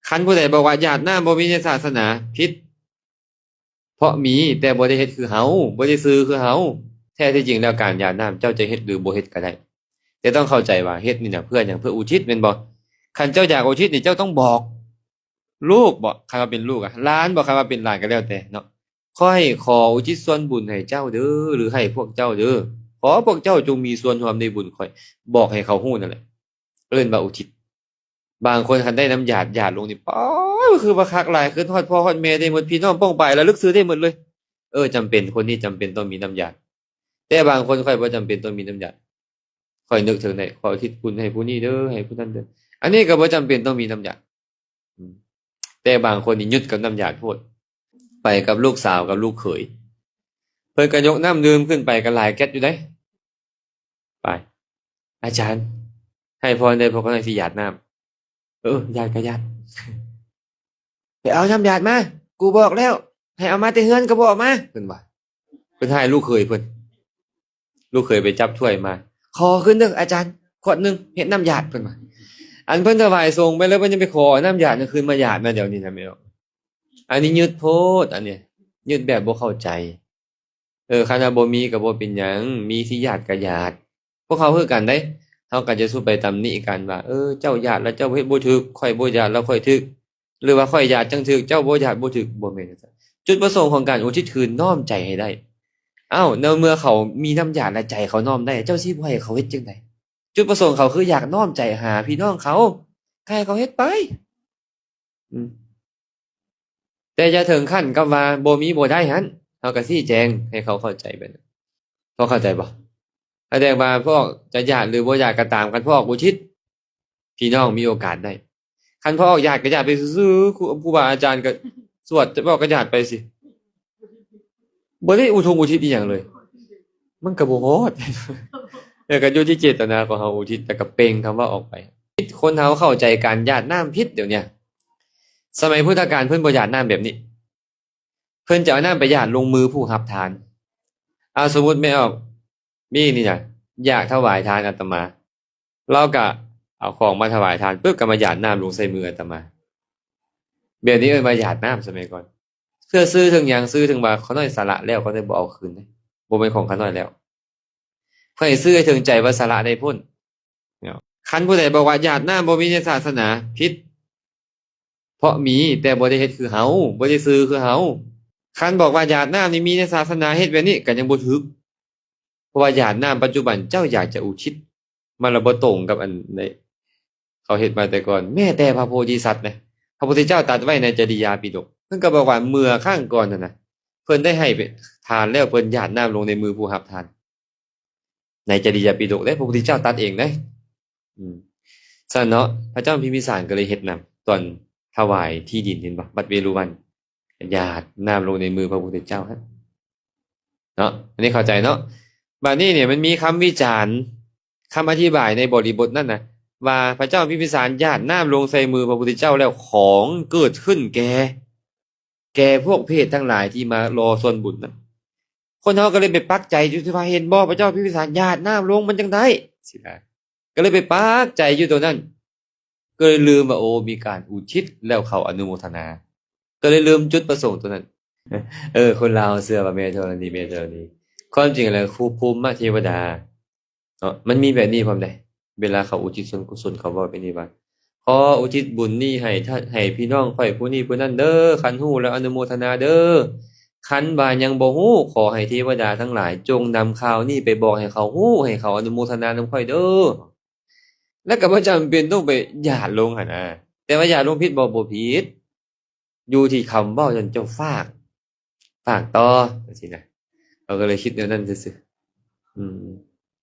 ຄັນຜູ້ໃດບອກວ່າຢາດນ້ຳບໍ່ມີໃນສາສະໜາ ຜິດ. ເພາະມີ ແຕ່ບໍ່ໄດ້ເຮັດຄືເຮົາ, ບໍ່ໄດ້ຊື່ຄືເຮົາ. ແທ້ທີ່ຈິງແລ້ວ ການຢາດນ້ຳເຈົ້າຈະເຮັດ ຫຼື ບໍ່ເຮັດກໍໄດ້, ແຕ່ຕ້ອງເຂົ້າໃຈວ່າເຮັດນີ້ນະເພື່ອຫຍັງ? ເພື່ອອຸທິດແມ່ນບໍ່? ຄັນເຈົ້າຢາກອຸທິດນີ້ ເຈົ້າຕ້ອງບອກລູກບໍ? ຄັນວ່າເປັນລູກອະ, ຫຼານບໍ? ຄັນວ່າເປັນຫຼານກໍແລ້ວແຕ່ເນາະ, ຂ້ອຍຂໍອຸທິດສ່ວນບຸນໃຫ້ເຈົ້າເດີ ຫຼື ໃຫ້ພວກເຈົ້າເດີ, ຂໍພວກເຈົ້າຈົ່ງມີສ່ວນຮ່ວມໃນບຸນຂ້ອຍ. ບອກໃຫ້ເຂົາຮູ້ນັ້ນແຫຼະ ເອີ້ນວ່າອຸທິດ. ບາງຄົນຄັນໄດ້ນ້ຳຢາດ ຢາດລົງນີ້ ປ້າ ຄືວ່າຄັກຫຼາຍ, ຄືຮອດພໍ່ຮອດແມ່ໄດ້ໝົດ, ພີ່ນ້ອງປ້ອງປາຍລະລຶກຊື່ໄດ້ໝົດເລີຍ. ເອີ ຈຳເປັນ, ຄົນນີ້ຈຳເປັນຕ້ອງມີນ້ຳຢາດ. ແຕ່ບາງຄົນຂ້ອຍບໍ່ຈຳເປັນຕ້ອງມີນ້ຳຢາດ, ຂ້ອຍນຶກເຖິງໄດ້, ຂໍອຸທິດບຸນໃຫ້ຜູ້ນີ້ເດີ, ໃຫ້ຜູ້ນັ້ນເດີ. ອັນນີ້ກໍບໍ່ຈຳເປັນຕ້ອງມີນ້ຳຢາດ. ອືມ ແຕ່ບາງຄົນນີ້ຍຶດກັບນ້ຳຢາດໂພດ, ໄປກັບລູກສາວກັບລູກເຂີຍ, ເພິ່ນກໍຍົກນ້ຳດື່ມຂຶ້ນໄປ ກໍຫຼາຍແກັດຢູ່ເດ້. ໄປ ອາຈານ ໃຫ້ພອນໄດ້ ພວກຂ້ອຍຊິຢາດນ້ຳ. ເອີ ຢາດກໍຢາດ. ໄປເອົານ້ຳຢາດມາ, ກູບອກແລ້ວ ໃຫ້ເອົາມາແຕ່ເຮືອນກໍບໍ່ເອົາມາ, ເພິ່ນວ່າ. ເພິ່ນໃຫ້ລູກເຂີຍເພິ່ນ, ລູກເຂີຍໄປຈັບຖ້ວຍມາ, ຂໍຄືນເດີອາຈານ ຂວດໜຶ່ງ ເຮັດນ້ຳຢາດ, ເພິ່ນວ່າ. ອັນເພິ່ນຖວາຍສົງໄປແລ້ວ ເພິ່ນຍັງໄປຂໍເອົານ້ຳຢາດນັ້ນຄືນມາຢາດນະ. ດຽວນີ້ນະແມ່ນບໍ່? ອັນນີ້ຍຶດໂພດ, ອັນນີ້ຍຶດແບບບໍ່ເຂົ້າໃຈ. ເອີ ຄັນວ່າບໍ່ມີກໍບໍ່ເປັນຫຍັງ, ມີຊິຢາດກໍຢາດ. ພວກເຮົາຄືກັນເດ້, ເຮົາກໍຈະສູ່ໄປຕຳໜິກັນວ່າ ເອີ ເຈົ້າຢາດແລ້ວເຈົ້າເຮັດບໍ່ຖືກ, ຂ້ອຍບໍ່ຢາດແລ້ວຂ້ອຍຖືກ, ຫຼືວ່າຂ້ອຍຢາດຈັ່ງຖືກ, ເຈົ້າບໍ່ຢາດບໍ່ຖືກ. ບໍ່ແມ່ນຈັ່ງຊັ້ນ. ຈຸດປະສົງຂອງການອຸທິດຄືນ້ອມໃຈໃຫ້ໄດ້. ອ້າວ ໃນເມື່ອເຂົາມີນ້ຳຢາດແລ້ວໃຈເຂົານ້ອມໄດ້, ເຈົ້າຊິບໍ່ໃຫ້ເຂົາເຮັດຈັ່ງໃດ? ຈຸດປະສົງເຂົາຄືຢາກນ້ອມໃຈຫາພີ່ນ້ອງເຂົາ, ໃຫ້ເຂົາເຮັດໄປ. ອືມ ແຕ່ຢ່າເຖິງຂັ້ນກັບວ່າບໍ່ມີບໍ່ໄດ້ຫັ້ນ, ເຮົາກໍຊີ້ແຈງໃຫ້ເຂົາເຂົ້າໃຈແບບນັ້ນ. ພໍເຂົ້າໃຈບໍ່? ສະແດງວ່າພວກຈະຢາດ ຫຼື ບໍ່ຢາດກໍຕາມ, ຄັນພວກອຸທິດ ພີ່ນ້ອງມີໂອກາດໄດ້. ຄັນພວກຢາດກໍຢາດໄປຊື່ໆ, ຄູ ຄູບາອາຈານກໍສວດ, ພວກກໍຢາດໄປຊິ. ບໍ່ໄດ້ອຸທົງອຸທິດອີ່ຫຍັງເລີຍ, ມັນກໍບໍ່ຮອດ. ແຕ່ກໍຢູ່ທີ່ເຈດຕະນາຂອງເຮົາ, ອຸທິດແລ້ວກໍເປັ່ງຄຳເວົ້າອອກໄປ. ຄົນເຮົາເຂົ້າໃຈການຢາດນ້ຳຜິດດຽວນີ້. ສະໄໝພຸດທະການເພິ່ນບໍ່ຢາດນ້ຳແບບນີ້, ເພິ່ນຈະເອົານ້ຳໄປຢາດລົງມືຜູ້ຮັບທານ. ອາ ສົມມຸດແມ່ອອກມີນີ້ນະ, ຢາກຖວາຍທານອາດຕະມາ, ລາວກະເອົາຂອງມາຖວາຍທານປຶບ ກໍມາຢາດນ້ຳລົງໃສ່ມືອາດຕະມາ. ແບບນີ້ເອີ້ນວ່າຢາດນ້ຳສະໄໝກ່ອນ. ເພື່ອຊື່ເຖິງຫຍັງ? ຊື່ເຖິງວ່າຂ້ານ້ອຍສະຫຼະແລ້ວ, ຂ້ານ້ອຍບໍ່ເອົາຄືນເດ້, ບໍ່ແມ່ນຂອງຂ້ານ້ອຍແລ້ວ. ເພື່ອໃຫ້ຊື່ໃຫ້ເຖິງໃຈວ່າສະຫຼະໄດ້ພົ້ນ. ຄັນຜູ້ໃດບອກວ່າຢາດນ້ຳບໍ່ມີໃນສາສະໜາ, ຜິດ. ເພາະມີ ແຕ່ບໍ່ໄດ້ເຮັດຄືເຮົາ, ບໍ່ໄດ້ຊື່ຄືເຮົາ. ຄັນບອກວ່າຢາດນ້ຳນີ້ມີໃນສາສະໜາ, ເຮັດແບບນີ້ກໍຍັງບໍ່ຖືກ. ເພາະວ່າຢາດນ້ຳປັດຈຸບັນເຈົ້າຢາກຈະອຸທິດ, ມັນລະບໍ່ຕົງກັບອັນໃນເຂົາເຮັດມາແຕ່ກ່ອນ. ແມ້ແຕ່ພະໂພທິສັດນະ, ພະພຸດທະເຈົ້າຕັດໄວ້ໃນຈະລິຍາປິດົກ, ເພິ່ນກໍບອກວ່າເມື່ອຄັ້ງກ່ອນຫັ້ນນະ, ເພິ່ນໄດ້ໃຫ້ທານແລ້ວ, ເພິ່ນຢາດນ້ຳລົງໃນມືຜູ້ຮັບທານ. ໃນຈະລິຍາປິດົກເດ້, ພະພຸດທະເຈົ້າຕັດເອງເດ້. ອືມ ຊັ້ນເນາະ, ພະເຈົ້າພິມພິສານກໍເລີຍເຮັດນຳ, ຕອນຖວາຍທີ່ດິນ, ເຫັນບໍ່, ວັດເວລຸວັນ, ຢາດນ້ຳລົງໃນມືພະພຸດທະເຈົ້າຫັ້ນເນາະ. ອັນນີ້ເຂົ້າໃຈເນາະ. ບາດນີ້ນີ້ ມັນມີຄຳວິຈານ, ຄຳອະທິບາຍໃນບໍລິບົດນັ້ນນະ, ວ່າພະເຈົ້າພິມພິສານຢາດນ້ຳລົງໃສ່ມືພະພຸດທະເຈົ້າແລ້ວ, ຂອງເກີດຂຶ້ນແກ່ ແກ່ພວກເຜດທັງຫຼາຍທີ່ມາລໍສ່ວນບຸນນັ້ນ. ຄົນເຮົາກໍເລີຍໄປປັກໃຈຢູ່ທີ່ວ່າ ເຫັນບໍ່ ພະເຈົ້າພິມພິສານຢາດນ້ຳລົງ ມັນຈັ່ງໄດ້ ຊີ້ນະ, ກໍເລີຍໄປປັກໃຈຢູ່ໂຕນັ້ນ, ກໍເລີຍລືມວ່າ ໂອ້ ມີການອຸທິດແລ້ວເຂົາອະນຸໂມທະນາ, ກໍເລີຍລືມຈຸດປະສົງໂຕນັ້ນ. ເອີ ຄົນລາວເຊື່ອວ່າແມ່ທໍລະນີ, ແມ່ທໍລະນີ, ຄວາມຈິງແລ້ວ ພູ ພູມມະເທວະດາ ເນາະ, ມັນມີແບບນີ້ພ້ອມເດ້. ເວລາເຂົາອຸທິດສ່ວນກຸສົນ ເຂົາເວົ້າແບບນີ້ວ່າ ຂໍອຸທິດບຸນນີ້ໃຫ້ທ່ານ ໃຫ້ພີ່ນ້ອງຂ້ອຍຜູ້ນີ້ຜູ້ນັ້ນເດີ, ຄັນຮູ້ແລ້ວອະນຸໂມທະນາເດີ, ຄັນວ່າຍັງບໍ່ຮູ້ ຂໍໃຫ້ເທວະດາທັງຫຼາຍຈົ່ງນຳຂ່າວນີ້ໄປບອກໃຫ້ເຂົາຮູ້ ໃຫ້ເຂົາອະນຸໂມທະນານຳຂ້ອຍເດີ. ແລ້ວກໍບໍ່ຈຳເປັນຕ້ອງໄປຢາດລົງຫັ້ນນະ, ແຕ່ວ່າຢາດລົງຜິດບໍ່? ບໍ່ຜິດ. ຢູ່ທີ່ຄຳເວົ້າ ເຈົ້າຝາກ ຝາກຕໍ່ ຈັ່ງຊີ້ນະ. ເຮົາກໍເລີຍຄິດແນວນັ້ນຊື່ໆ. ອືມ